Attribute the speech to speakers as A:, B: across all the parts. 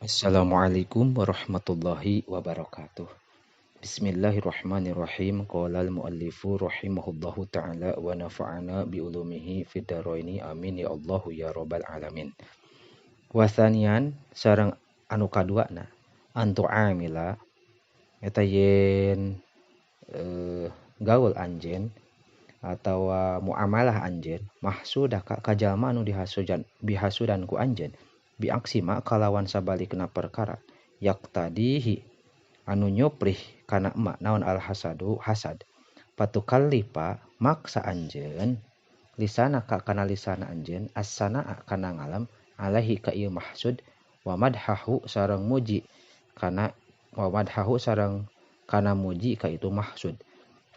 A: Assalamualaikum warahmatullahi wabarakatuh. Bismillahirrahmanirrahim. Qala al-muallifu rahimahullahu ta'ala wa nafa'ana bi ulumihi fid dharaini, amin ya Allahu ya rabbal alamin. Wasanian sareng anu kaduana, antu amila eta yen gaul anjeun atawa muamalah anjeun mahsudaka ka jalma anu dihasudan bihasudan ku anjeun biaksima kalawan sabalikna perkara yaktadihi anu nyuprih kana emak naon al hasadu hasad, patukallifa maksa anjeun lisana ka kana lisana anjeun as-sanaa kana ngalam alaihi ka ieu mahsud, wa madhahu sareng muji kana wa madhahu sareng kana muji ka itu mahsud,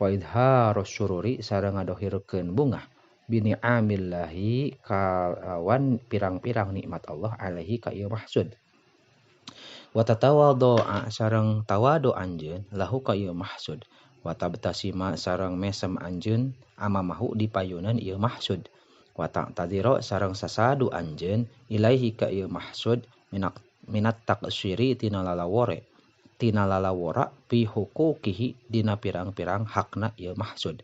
A: wa idharus sururi sareng ngadohirkeun bungah bini'amillahi kalawan pirang-pirang nikmat Allah alaihi ka ieu mahsud, wa tatawaddo'a sareng tawadu anjeun lahu ka ieu mahsud, wa tabtasima sareng mesem anjeun amamahu di payunan ieu mahsud, wa ta'tadira sareng sasadu anjeun ilaihi ka ieu mahsud minat taqsiri tina lalawore tina lalawora fi huquqihi dina pirang-pirang hakna ieu mahsud,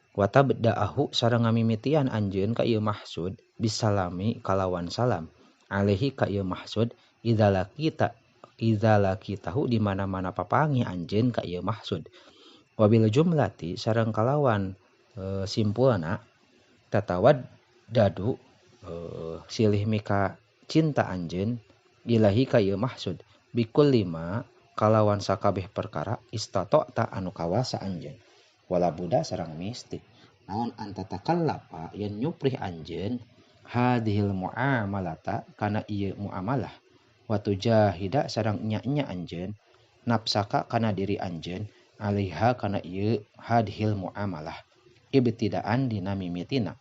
A: wa tabda'ahu sareng ngamimitian anjeun ka ieu mahsud bisalami kalawan salam alaihi ka ieu mahsud idza laqitahu di mana-mana papanggih anjeun ka ieu mahsud, wabil jumlati sareng kalawan simpulna tatawad dadu silih mika cinta anjeun ilahi ka ieu mahsud bikulli ma kalawan sakabeh perkara istata'ta anu kawasa anjeun, wala buddha sareng misti naon anta takallapa yen nyuprih anjeun hadhil muamalata kana ieu muamalah, wa tujahida sareng nya-nya anjeun nafsaka kana diri anjeun alaiha kana ieu hadhil muamalah ibtidaan dina mimitina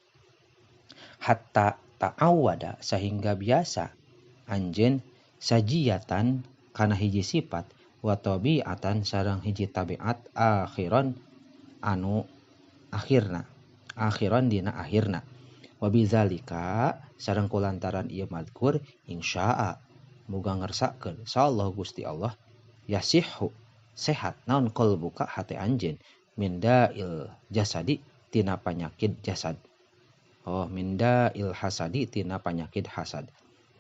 A: hatta ta'awwada sehingga biasa anjeun sajiyatan kana hiji sifat wa tabi'atan sareng hiji tabiat akhiran anu akhirna akhiran dina akhirna, wa bizalika sareng kulantaran ieu madkur insya'a muga ngersakeun sallallahu Gusti Allah yasihhu sehat naon qalbuka hate anjeun min da'il jasadi tina panyakit jasad, oh min da'il hasadi tina panyakit hasad,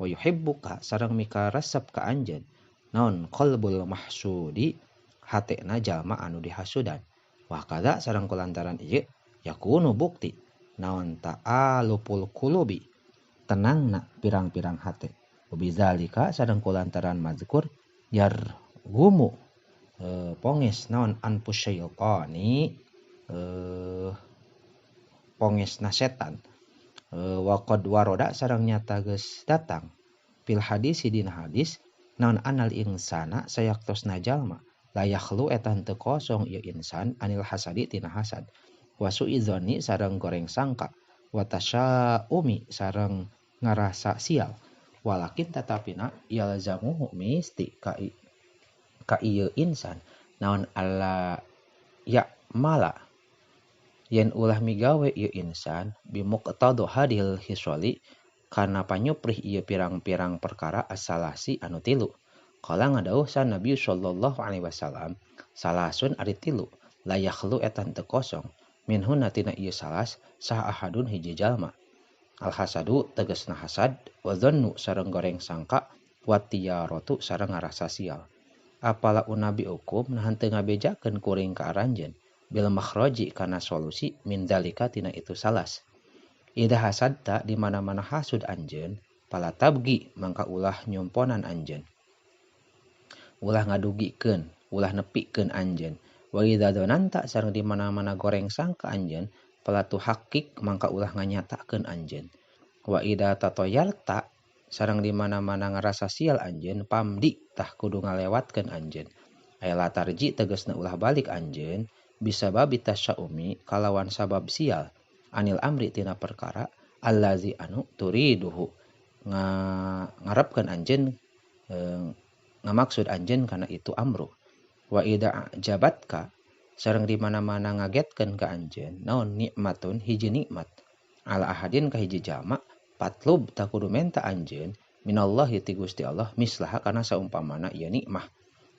A: wa yuhibbuka sareng mika resep ka anjeun naon qalbul mahsudi hatena jalma anu dihasudan, wa kadza sareng kulantaran ieu yakunu bukti naon ta'aluful qulubi tenangna pirang-pirang hate, bizalika sareng kulantaran mazkur yargumu ponges naon anfus syaitani pongesna setan, wa qad waroda sareng nyata geus datang fil hadis dina hadis naon anal insana sayaktosna jalma la yakhlu eta henteu kosong ieu insan anil hasadi tina hasad, wa suidzoni sareng goreng sangka, wa tasyaumi sareng ngarasa sial, walakin tatapina yalzamuhu misti ka ieu insan naon alla ya mala yen ulah migawe ieu insan bimuqtadha hadil hisoli kana panyuprih ieu pirang-pirang perkara asalasi anu tilu. Kala ngadawuh sa Nabi sallallahu alaihi wasallam salasun ari tilu la yakhlu eta teu kosong minhunna tina ieu salas sah ahadun hiji jalma, al hasadu tegasna hasad, wa dhannu sareng goreng sangka, wa tiyaratu sareng ngarasa sial. Apala unabiukum nah henteu ngabejakeun kuring ka aranjeun bil makhraji kana solusi min dalika tina itu salas. Idza hasadta di mana-mana hasud anjeun pala tabgi mangka ulah nyumponan anjeun, ulah ngadugikeun, ulah nepikeun anjeun. Wa idza dzananta sareng di mana-mana goreng sangka anjeun pala tuhaqqiq mangka ulah nganyatakeun anjeun. Wa idza tatoyarta sareng di mana-mana ngarasa sial anjeun pamdi tah kudu ngalewatkeun anjeun. Aya latarji tegasna ulah balik anjeun bisababi tasyaumi kalawan sabab sial anil amri tina perkara allazi anu turiduhu ngarepkeun anjeun ngamaksud anjeun kana itu amru. Wa idza jabatka sareng di mana-mana ngagetkeun ka anjeun naon nikmatun hiji nikmat ala ahadin ka hiji jalma patlub ta kudu menta anjeun Minallahi ti Gusti Allah mislaha kana saumpamana ieu nikmah.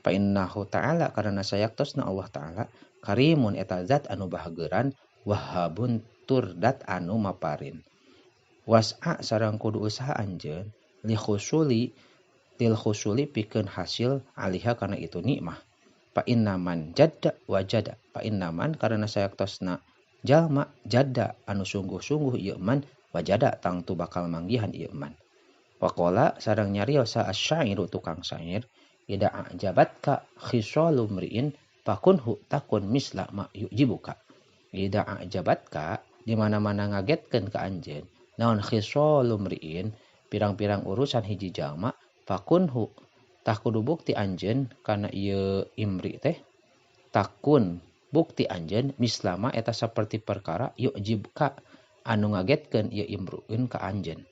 A: Fa innahu ta'ala karana sayaktosna Allah ta'ala karimun eta zat anu bahageuran wahabun tur dat anu maparin. Was'a sareng kudu usaha anjeun li khusuli lil khusuli pikeun hasil aliha kana itu nikmah. Fa innaman jadda wajada fa innaman karana sayaktosna jalma jadda anu sungguh-sungguh ieu man wajada tangtu bakal manggihan ieu man. Waqala sareng nyarios asyairu tukang syair ida a'jabatka khisalu mri'in fakunhu takun misla ma yujibuka. Ida a'jabatka di mana-mana ngagetkeun ka anjeun naon khisalu mri'in pirang-pirang urusan hiji jalma fakunhu tah kudu bukti anjeun kana ieu imri teh takun bukti anjeun mislama eta saperti perkara yujibka anu ngagetkeun ieu imru'un ka anjeun.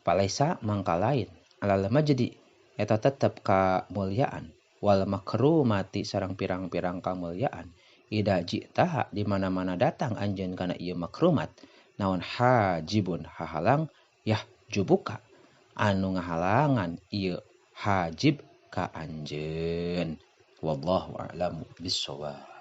A: Palaisa mangka lain alal majdi eta tetep kamulyaan wal makrumati sareng pirang-pirang kamulyaan ida jitaha di mana-mana datang anjeun kana ieu makrumat naon hajibun hahalang yah jubuka anu ngahalangan ieu hajib ka anjeun. Wallahu a'lamu bissawab.